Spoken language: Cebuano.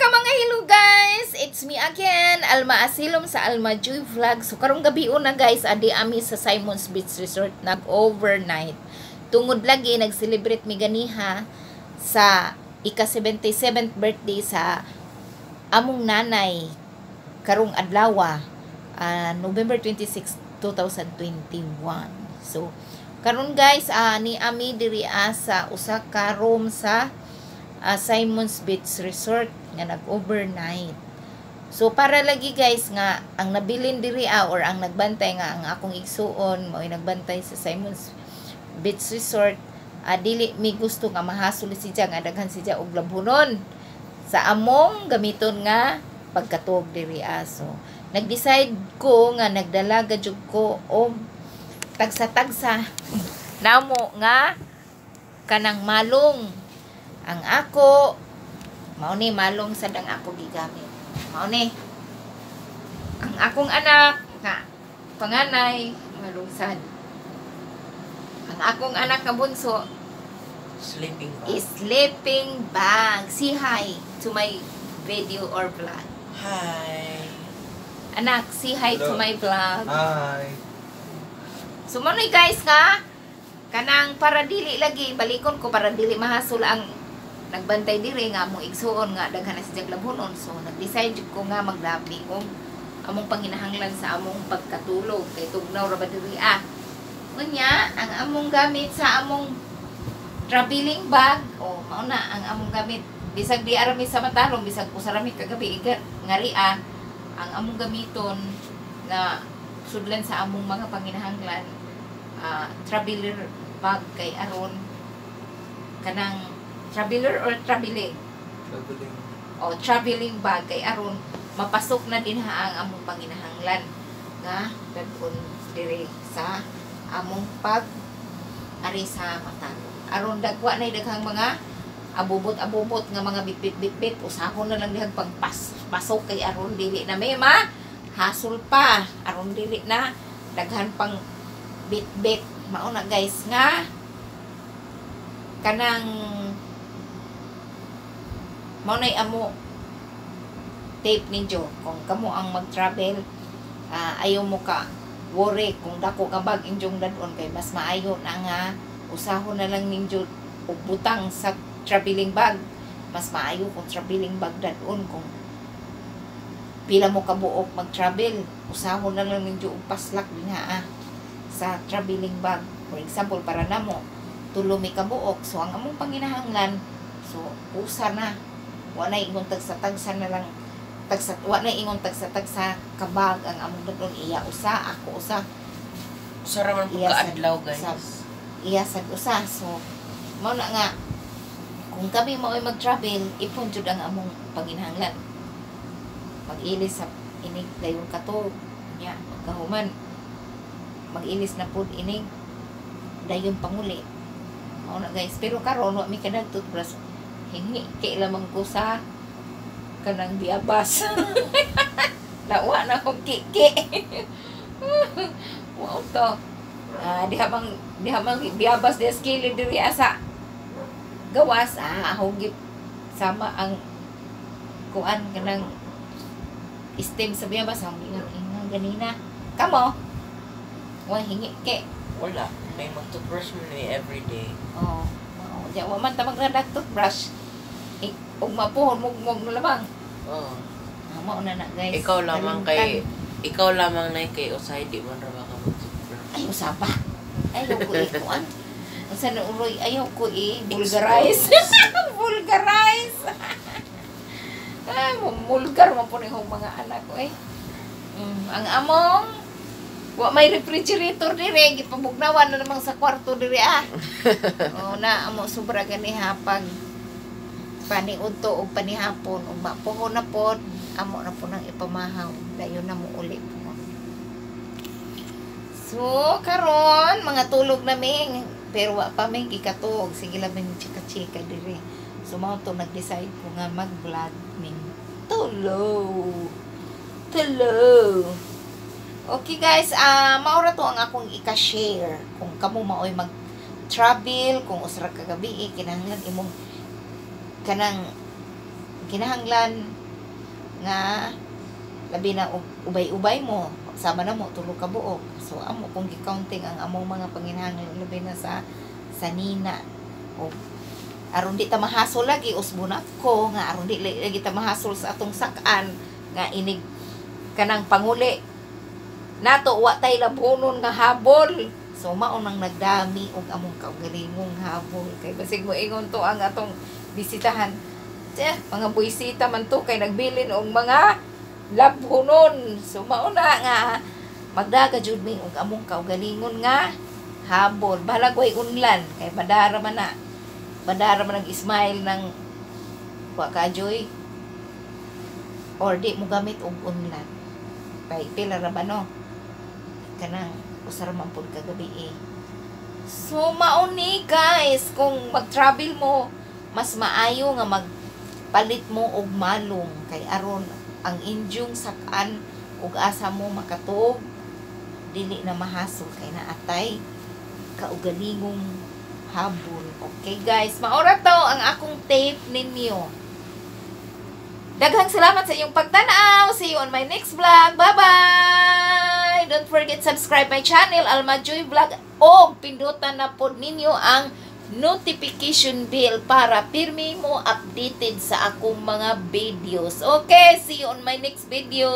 ka mga hello, guys! It's me again, Alma Asilom sa Alma Joy Vlog. So karong gabi una, guys, adi ami sa Simon's Beach Resort nag-overnight. Tungod lagi nag-celebrate mi ganiha sa ika-77th birthday sa among nanay karong adlaw, November 26, 2021. So karon, guys, ni ami diri sa usa ka room sa Simon's Beach Resort nga nag-overnight. So para lagi, guys, nga ang nabilin diri or ang nagbantay nga ang akong igsuon mao'y nagbantay sa Simon's Beach Resort, dili mi gusto nga mahasol siya nga daghan siya og labhunon sa among gamiton nga pagkatuog diri. So nag-decide ko nga nagdala jud ko og tagsa-tagsa namo nga kanang malong. Ang ako mao ni malong sad ang ako gigamit, mao ni ang akong anak nga panganay, malong sad ang akong anak nga bunso. Sleeping bag. Is sleeping bag. Say hi to my video or vlog. Hi. Anak, say hi to Hello. My vlog. Hi. So mo ni, guys, nga kanang para dili lagi balikon ko, para dili mahasol ang nagbantay diri nga among igsuon nga daghan na siya labhonon. So nag-decide jud ko nga maglabi og among panginahanglan sa among pagkatulog kay tugnaw ra ba diri ah. Unya ang among gamit sa among traveling bag, o mao na ang among gamit bisag di arami sa matalong, bisag usa ra mi kagabi ngari ah, ang among gamiton nga sudlan sa among mga panginahanglan, traveler bag kay aron kanang traveler or traveling. Traveling. O traveling bag kay aron mapasok na din ha ang among panginahanglan nga dadon diri sa among pag ari sa Matalom, aron dagwa na daghang mga abubot-abubot nga mga bitbit-bitbit, usahon na lang dihang pagpas pasok kay aron dili na may ma hasol pa, aron dili na daghan pang bitbit. Mao na, guys, nga kanang mao nay amo tip ninyo kung kamo ang mag-travel, ayaw mo ka worry kung dako ka bag inyong dadon kay mas maayo na nga usahon na lang ninyo og butang sa traveling bag. Mas maayo kung traveling bag dadon. Kung pila mo kabuok mag-travel, usahon na lang ninyo og paslak dinha sa traveling bag. For example, para namo tulo mi kabuok, so ang among panginahanglan, so usa na, wa na ingon tagsa-tagsa na lang, tagsa, wa na ingon tagsa-tagsa ka bag ang among dadon. Iya usa, ako usa. Usa ra man pud Iya, kaadlaw, guys. Iya sad usa. So mao na nga kung kami mao'y mag-travel, ipon jud ang among panginahanglan, mag-ilis sa inig dayon katog nya, magkahuman mag-ilis na pud inig dayon panguli. Mao na, guys. Pero karon wa mi kanag toothbrush, hingi kay lamang ko sa kanang biabas. Nawa na akong kiki. Wow to. Diha mang biabas diha sa kilid diri asa gawas, akong gip sama ang kuan kanang stem sa biabas, akong ingon ingon ganina. Kamo? Wa hingi ke. Wala. May mag-toothbrush mo ni everyday. Oh, mao. Diya wa man ta magdalag toothbrush. Eh, ug mapuhon mugmog na lamang. Oh. Ah, mao na na, guys. Ikaw lamang Kalimtan. kay ikaw lamang na kay usahay di man ra ba ka mag-toothbrush. Ay, usaba. Ayaw ko ikuan. Unsa na uroy, ayaw ko i-vulgarize. Vulgarize. Ay, vulgar man po yung mga anak ko eh. Ang among wa may refrigerator dire, gipabugnawan na namang sa kwarto dire ah. O na amo sobra gani ha pag paniudto o panihapon ug mapuho na pod, amo na po nang ipamahaw, dayon na mo uli po. So karon mga tulog na mi, pero wa pa mi gikatuog, sige lang mi chika-chika dire. So mao to nag-decide ko nga mag-vlog ning tulog. Tulog. Okay, guys, maura to ang akong ika-share. Kung kamo maoy mag-travel, kung usa ra ka gabi, kinahanglan imong kanang Kinahanglan nga labi na og ubay-ubay mo, sama na mo tulo ka buok. So amo kung gi-counting ang among mga panginahanglan, labi na sa nina, o aron di ta mahasol lagi, usbon ako nga aron di lagi ta mahasol sa atong sak-an nga inig kanang panguli nato wa tay labhonon nga habol. So mao nang nagdami og among kaugalingong habol kay basig mo ingon to ang atong bisitahan, tiya, mga buisita man to kay nagbilin og mga labhonon. So mao na nga magdaga jud mi og among kaugalingon nga habol. Bahalag way unlan kay badara man na. Badara man nag-smile ng wa ka joy or di mo gamit og unlan. Kay pila ra ba, no? Kanang usa ra man pud ka gabi eh. So mao ni, guys, kung mag-travel mo, mas maayo nga magpalit mo og malong kay aron ang inyong sak-an ug asa mo makatuog dili na mahasol kay naatay kaugalingong habol. Okay guys, maora to ang akong tape ninyo. Daghang salamat sa inyong pagtanaw. See you on my next vlog. Bye-bye! Don't forget subscribe my channel, Alma Joy Vlog. O pindutan na pod ninyo ang notification bell para pirmi mo updated sa akong mga videos. Okay, see you on my next video.